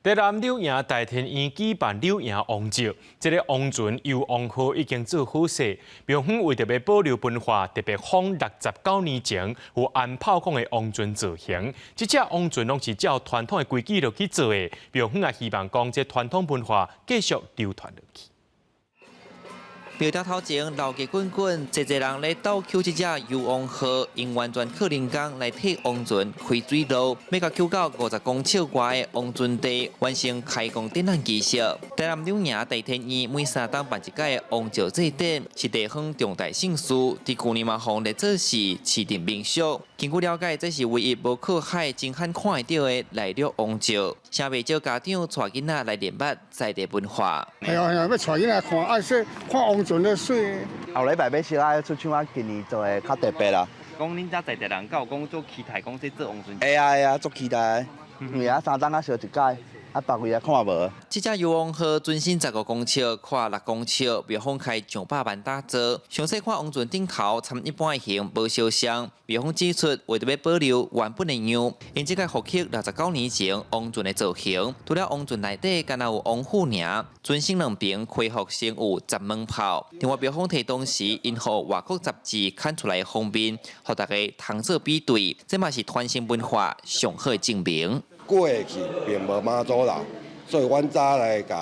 台南柳營大天院舉辦柳營王醮，這个王船幽王號已經做好勢。廟方為著欲保留文化，特別仿69年前有安炮孔的王船造型。這隻王船攏是照傳統的規矩落去做的。廟方也希望講，這傳統文化繼續流傳落去。廟埕頭前老街滾滾，濟濟人咧鬥搝這隻幽王號，用完全靠人工來替王船開水路，欲共搝到50公尺外的王船地，完成開工典禮儀式。台南柳營大天院每3冬辦一屆王醮祭典，是地方重大盛事。佇舊年嘛予列做是市鎮民俗。根據了解，這是唯一無靠海真罕看會著的內陸王醮，誠袂少家長帶囡仔來認捌在地文化。係啊係啊，欲帶囡仔看，啊說看王船咧媠。後禮拜欲小愛出唱啊，今年做的較特別啦。講恁遮在地人，敢有講足期待講這做王船？會啊會啊，足期待，因為啊三冬啊燒一擺，啊別位也看無。這隻幽王號船身15公尺，闊6公尺，廟方開上百萬打造。詳細看王船頂頭，參一般的形無相像。廟方指出，為著欲保留原本的樣，𪜶這擺復刻69年前王船的造型。除了王船內底，干焦有王府爾，船身兩邊恢復成有十門炮。另外，廟方提當時𪜶予外國雜誌刊出來的封面，予大家通做比對，這嘛是傳承文化上好的證明。過去並無媽祖樓，所以阮早來共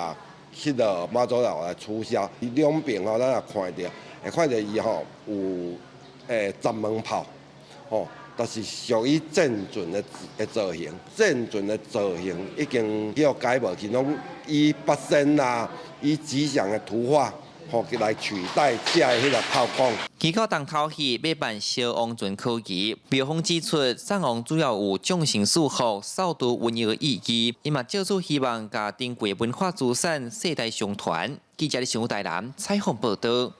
彼个媽祖樓來取消。兩邊吼，咱也看著，會看著伊吼有十門炮，吼，就是屬於戰船的造型。戰船的造型已經叫改無去，攏以八仙啦，以吉祥的圖畫，吼來取代這个彼个炮孔。機構重頭戲欲辦燒王船考儀，廟方指出，送王主要有眾神賜福、掃除瘟疫的意義，伊嘛借此希望共珍貴文化資產世代相傳。記者李新台南採訪報導。